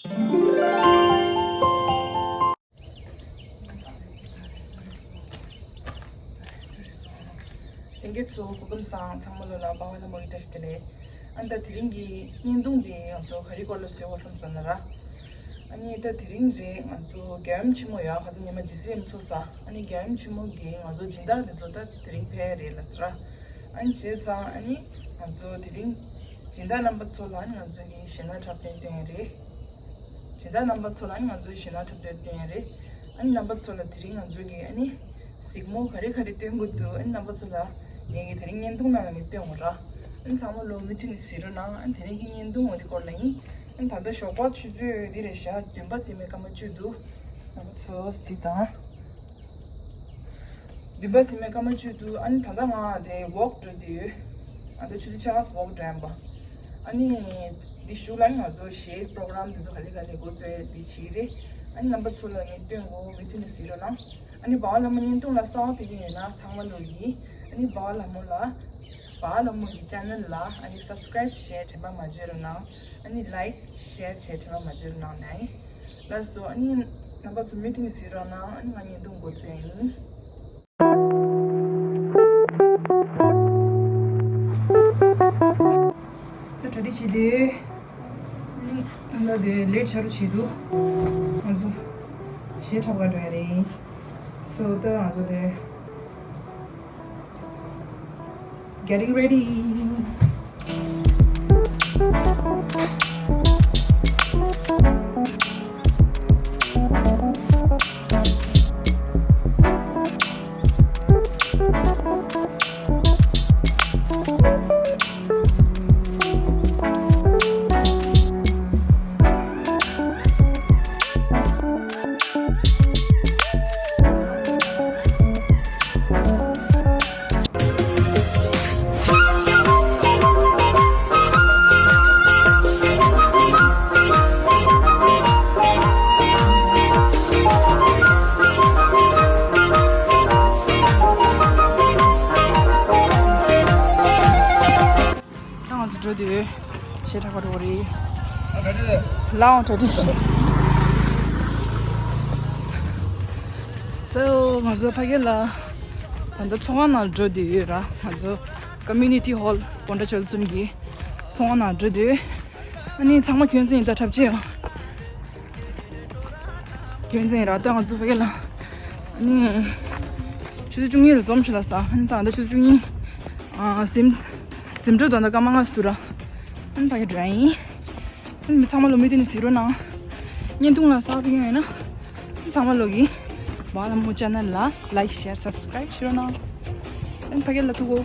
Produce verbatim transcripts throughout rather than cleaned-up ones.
ལྷན་རྒྱས་ཚོ་སྐུ་ཁམས་བཟང་། ཚང་མ་ལོ་ལ་པ་ཝང་ལྷ་མོ་ཡི་བཀྲ་ཤིས་བདེ་ལེགས། ཨ་ནི་ད་དེ་རིང་གི་བརྙན་ཐུང་དེ་ང་ཚོ་ག་རེ་སྐོར་ལ་བཟོས་ཡོད་བསམ་སོང་ན་ར། ཨ་ནི་ད་དེ་རིང་རེད། ང་ཚོ་རྒྱལ་ཡུམ་ཆེན་མོ་ཡོད། ཁ་སང་ཉི་མ་ཇི་སི་ཨེམ་ཚོགས་ས། ཨ་ནི་རྒྱལ་ཡུམ་ཆེན་མོ་གིས་ང་ཚོ་སྦྱིན་བདག་དེ་ཚོ་ད་དེ་རིང་ཕེབས་རེད་ལབ་སོང་ར། ཨ་ནི་བྱས་ཙང་ཨ་ནི་ང་ཚོ་དེ་རིང་སྦྱིན་བདག་རྣམ་པ་ཚོ་ལ་ཨ་ནི་ང་ཚོ་གི་གཞས་སྣ་འཁྲབ་སྟོན་སྟོན་ཡ་རེད། སྦྱིན་བདག་རྣམ་པ་ཚོ་ལ་ཨ་ནི་ང་ཚོ་གི་གཞས་སྣ་འཁྲབ་སྟོན་སྟོན་ཡ་རེད། ཨ་ནི་རྣམ་པ་ཚོ་ལ་དེ་རིང་ང་ཚོ་གི་ཨ་ནི་གཟིགས་མོ་ག་རེ་ག་རེ་སྟོན་དགོས་འདུག་ཨ་ནི་རྣམ་པ་ཚོ་ལ་ངས་ཀྱི་དེ་རིང་བརྙན་ཐུང་ནང་ལ་ངས་སྟོན་འོ་ར། ཨ་ནི་ཚང་མ་ལོ་མུ་མཐུད་ནས་གཟིགས་རོགས་གནང་། ཨ་ནི་དེ་རིང་གི་བརྙན་ཐུང་འོ་དེ་སྐོར་ལ་ཡིན། ཨ་ནི་ད་ལྟ་ཞོགས་པ་ཆུ་ཚོད་འདི་རེད་ཤག་བདུན་པ་ཟིན་པའི་སྐར་མ་བཅུ་འདུག་རྣམ་པ་ཚོ་གཟིགས་དང་། བདུན་པ་ཟིན་པའི་སྐར་མ་བཅུ་འདུག་ཨ་ནི་ད་ལྟ་ང་དེ་ཝོག་འགྲོ་དུས། ཨ་ད་ཆུ་ཚོད་ཕྱེད་ཀ་ཙམ་ཝོག་འགྲོ་ཡིན་པ། ཨ་ནི་འདི་གཞུག་ལ་ང་ཚོ་གཞས་པོ་རོ་གྷ་རམ་འདི་ཚོ་ག་ལེ་ག་ལེ་འགོ་བཙུགས་འདི་བྱེད་ཀྱི་རེད། ཨ་ནི་རྣམ་པ་ཚོ་ལ་ངས་སྟོན་གོ་མུ་མཐུད་ནས་གཟིགས་རོགས་གནང་། ཨ་ནི་པ་ཝང་ལྷ་མོ་བརྙན་ཐུང་ལ་གསར་པ་ཕེབས་ཀྱི་ཡོད་ན་ཚང་མ་ལོ་ཡིན། ཨ་ནི་པ་ཝང་ལྷ་མོ་ལ། པ་ཝང་ལྷ་མོ་གི་ཅེ་ནལ་ལ་ཨ་ནི་སབ་སི་ཀ་རེབ་བྱས་དྲན་པ་མ་བརྗེད་རོགས་གནང་། ཨ་ནི་ལའིཀ་ཤེར་བྱས་དྲན་པ་མ་བརྗེད་རོགས་གནང་ནའི། ལགས་སོ། ཨ་ནི་རྣམ་པ་ཚོ་མུ་མཐུད་ནས་གཟིགས་རོགས་གནང་། ཨ་ནི་ང་བརྙན་ཐུང་འགོ་བཙུགས་ཡ་ཡིན། ད་གྲ་སྒྲིག་བྱེད་དུས། ཨ་ནི་ད་ལྟ་དེ་ལེ་ཊི་ཆགས་རོགས་བྱེད་འདུག་ང་ཚོ་གཞས་འཁྲབ་ག་འགྲོ་ཡ་རེད། སོ་ད་ང་ཚོ་དེ། Getting ready. ད་ང་ཚོ་འགྲོ་དུས་གཞས་འཁྲབ་པར་འགྲོ་གི་རེད། ལའང་གྲ་སྒྲིག་བྱེད། སོ་ང་ཚོ་ཕ་གི་ལ་ད་ལྟ་ཚོགས་ཁང་ནང་འགྲོ་དུས་ཡོད་ར། ང་ཚོ་ཀོ་མུ་ནི་ཊི་ཧོལ་པོན་ཊ་ཆོལ་གསུམ་གྱི་ཚོགས་ཁང་ནང་འགྲོ་དུས། ཨ་ནི་ཚང་མ་གྱོན་ཟིན་ཡིན། ད་འཁྲབ་ཆས་ཡོད། གྱོན་ཟིན་ར། ད་ང་ཚོ་ཕ་གི་ལ་ཨ་ནི་ཆུ་ཚོད་བཅུ་གཉིས་ལ་འཛོམས་ཤིག་ལབ་ས། ཨ་ནི་ད་ལྟ་ཆུ་ཚོད་བཅུ་གཉིས། ཨ་ཟིན་ཟིན་འགྲོ་ད་ལྟ་སྐར་མ་ལྔ་ཙམ་འདུག་ར། ཨ་ནི་ཕ་གི་འགྲོ་ཡ་ཡིན། ཨ་ནི་མི་ཚང་མ་ལོ་མུ་མཐུད་ནས་གཟིགས་རོགས་གནང་། བརྙན་ཐུང་ལ་གསར་པ་ཡོང་ཡོད་ན། ཨ་ནི་ཚང་མ་ལོ་གི་པ་ཝང་ལྷ་མོ་ཅེ་ནལ་ལ་ལའིཀ་ཤེར་སབ་སི་ཀ་རེབ་བྱེད་རོགས་གནང་། ཨ་ནི་ཕ་གི་ལ་ཐུག་གོ།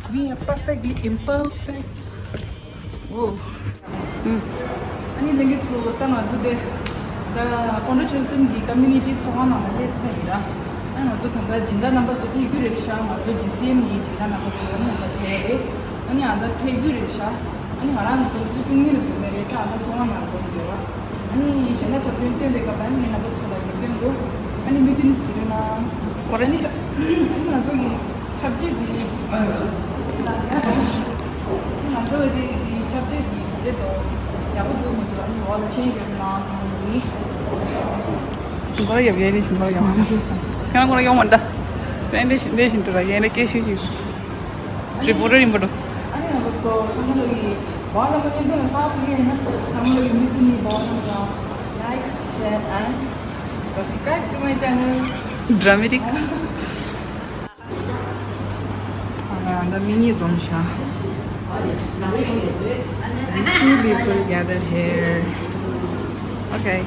We are perfectly imperfect. ཨོ། ཨ་ནི་ལྷན་རྒྱས་ཚོ། ད་ང་ཚོ་དེ་ད་པོན་ཊ་ཆོལ་གསུམ་གྱི་ཀོ་མུ་ནི་ཊི་ཚོགས་ཁང་ནང་ལ་སླེབས་ཚར་ཡིན་ར། ཨ་ང་ཚོ་ད་ལྟ་སྦྱིན་བདག་རྣམ་པ་ཚོ་ཕེབས་རྒྱུ་རེད་ཤག་ང་ཚོ་ཇི་སི་ཨེམ་གྱི་སྦྱིན་བདག་རྣམ་པ་ཚོ་ཨ་ནི་ད་ཕེབས་རེད། ཨ་ནི་ཨ་ད་ཕེབས་རྒྱུ་རེད་ཤག་ཨ་ནི་ང་རང་ཚོ་ཆུ་ཚོད་བཅུ་གཉིས་ལ་འཛོམས་པ་རེད། ད་ཨ་ད་ཚོགས་ཁང་ནང་འཛོམས་ཡོད་ར། ཨ་ནི་གཞས་སྣ་འཁྲབ་སྟོན་སྟོན་པའི་སྐབས་ཨ་ནི་ངའི་རྣམ་པ་ཚོ་ལ་ཡིན་སྟོན་འགྲོ། ཨ་ནི་མུ་མཐུད་ནས་གཟིགས་རོགས་གནང་། ཨ་ནི་ད་ཨ་ནི་ང་ཚོ་ཡིན། འཁྲབ་ཆས་འདི། ང་ཚོ་གི་འདི་འཁྲབ་ཆས་འདི་ག་འདྲ་འདུག་ཡག་པོ་འདུག་མི་འདུག་ཨ་ནི་འོག་ལ་མཆན་ཡོད་ན་ཚང་མ་འདི། ཁྱེད་རང་ཁོ་ར་ཡོང་མ་འདྲ། ཁྱེད་རང་ཁོ་ར་ཡོང་མ་འདྲ། ཁྱེད་རང་འདི་བཞིན་འདི་བཞིན་དུ་ར་ཡན་ལ་སྐད་ཤེས་ཤིག་རི་པོ་ཊར་ཡིན་པ་འགྲོ། ཨ་ནི་ང་ཚོ་ཚང་མ་ལོ་ཡི་བ་ལ་མ་ཉན་དུ་ན་ས་ཕུ་ཡིན་ན་ཚང་མ་ལོ་ཡི་མི་ཐུ་ནི་བ་ལ་མ་like, share and subscribe to my channel. Dramatic. ཨ་ད་མི་གཉིས་འཛོམས་ཤག Few people gathered here. Okay.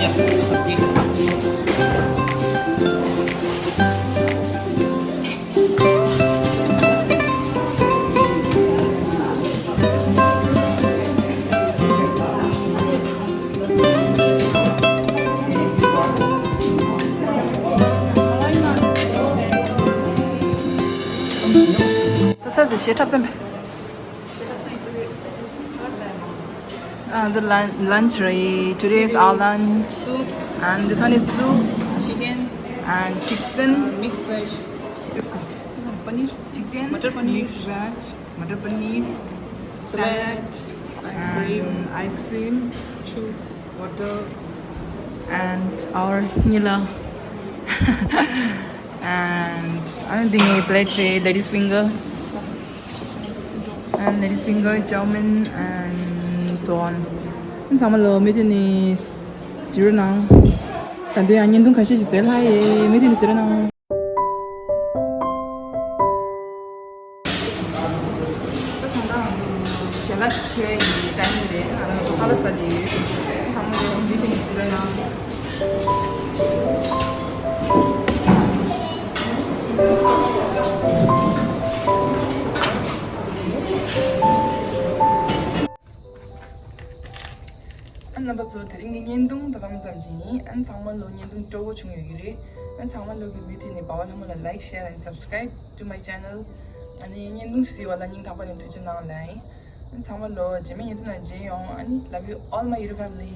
ད་ས་ཟེར་ཞེ་ཁྲབ་ཙམ་པས། Uh, the lun- lunch, right? Today is our lunch. Soup. And this one is soup. Chicken. And chicken. Mixed veg. This one. Paneer. Chicken. Matar paneer. Mixed veg. Matar paneer. Salad. Salad. Ice cream. And ice cream. Soup. Water. And our Nila. And another thing, a plate, ladies finger. And ladies finger, chow mein, and so on. ཚང་མ་ལོ་མུ་མཐུད་ནས་གཟིགས་རོགས་གནང་། ད་དུང་ཡང་བརྙན་ཐུང་ཁ་ཤས་ཤིག་བཟོས་ལྷག་ཡོད། མུ་མཐུད་ནས་གཟིགས་རོགས་གནང་། ད་ང་ཚོ་ཞལ་ལག་མཆོད་ཡའི་ཊའིམ་རེད། ང་ཚོ་ཁ་ལག་ཟ་བསྡད་ཡོད། ཚང་མ་ལོ་མུ་མཐུད་ནས་གཟིགས་རོགས་གནང་། ཨ་རྣམ་པ་ཚོ། དེ་རིང་གི་བརྙན་ཐུང་ད་ལྟ་ཙམ་ཞིག་ཡིན། ཨ་ནི་ཚང་མ་ལོ་བརྙན་ཐུང་སྤྲོ་པོ་བྱུང་ཡོད་ཀྱི་རེད། ཨ་ནི་ཚང་མ་ལོ་གི་མུ་མཐུད་ནས་འབའ་བ་ལྷ་མོ་ལ་like, share and subscribe to my channel. ཨ་ནི་བརྙན་ཐུང་གཟིགས་པ་ལ་སྙིང་ཐག་པ་ནས་ཐུགས་རྗེ་གནང་ལབ་ཡིན། ཨ་ནི་ཚང་མ་ལོ་རྗེས་མའི་བརྙན་ཐུང་ནང་མཇལ་ཡོང་། ཨ་ནི་love you all my YouTube family.